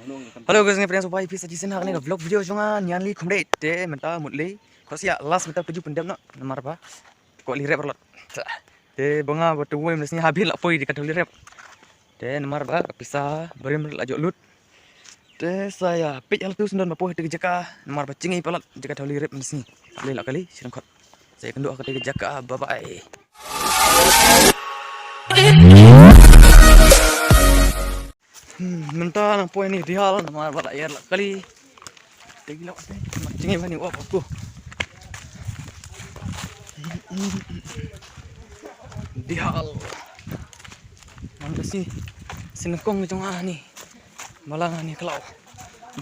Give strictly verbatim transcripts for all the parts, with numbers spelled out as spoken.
Hello guys, ngi pdiang sngewbha ïa phi sa shisien ha kane ka vlog video jong nga, Nianli Khumdei. Te mynta mut lei, khohsyiah last mynta pynju pyndep noh namar ba kwah leit rep paralok. Te ba nga ba tang wei mynta sngi haba la poi da ka thew leit rep. Te namar ba ka pisa barim la jop lut. Te sa ïa peit halor tu shen don ba poi ha kata ka jaka namar ba jngai palat jaka thew leit rep mynta sngi. Lei la kali shen khot. Sa ïa kynduh ha kata ka jaka, bye bye. Hmm, mynta nang poi ha kane ka dihal namar ba la ïar la kali. Te ki la wat te, mat jngai bha ne u ap aku. Dihal. Nang ka sngi, sngi nyngkong jong nga hangne. Balang hangne khlaw.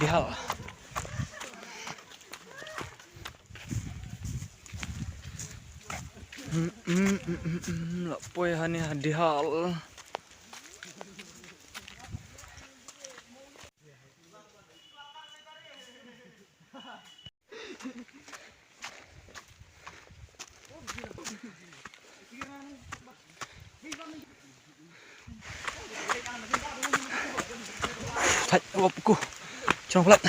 Dihal. Hmm, hmm, hmm, hmm, hmm, la poi hangne ha dihal. Thait, wap ku. Chong plat.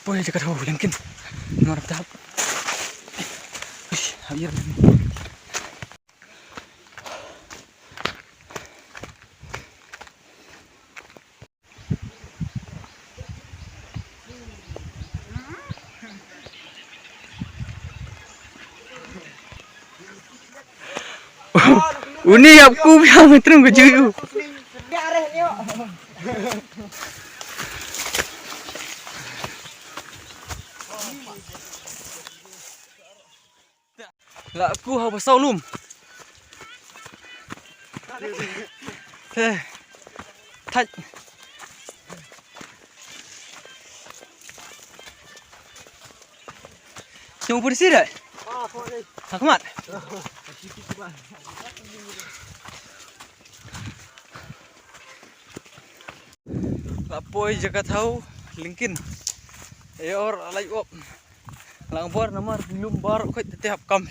Poi jaka thew lyngkhin. Nor tap. Ish, hap ïa. Uni ap ku biang terus ku juyu. La ku ha ba saw lum. He. Thait. Yung pur sira. Ha khmat. La poi jaka thew lyngkhin. Ïor lai op. Lang bor namar bilum bar khoit te hap kam.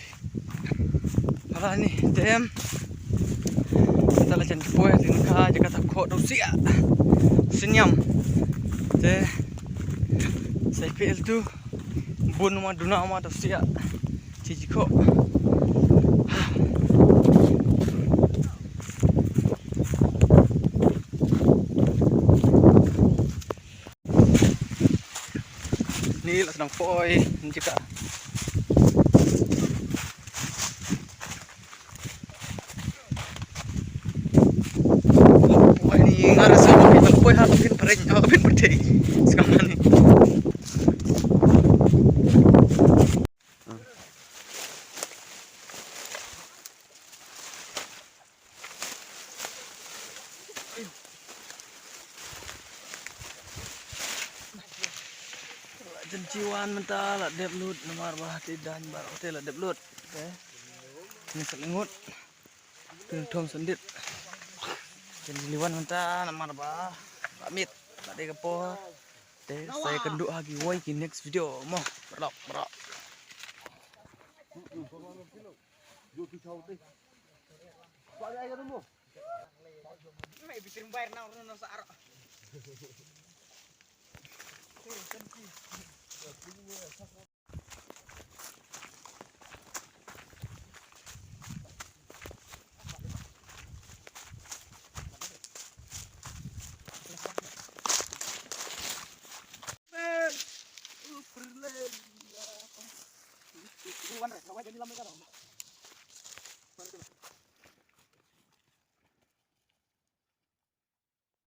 Ala ni tem. Te la jan poi lyngkha jaka thew khoh dau sia. Sinyam. Te sai pel tu. Bun ma duna ma dau sia. Chi chi khoh. Ni la sdang poi, ni jaka. Poi ni nga rasa poi ha pin pring, ha pin putih. Sekarang ni. Jan jiwan mynta la dep lut namar ba te dan bar te la dep lut. Te ni sa lengut. Pin thom sendit. Jan jiwan mynta namar ba ba mit ba dei ka por. Te sa ïa kynduh ha ki wei ki next video mo. Brok brok.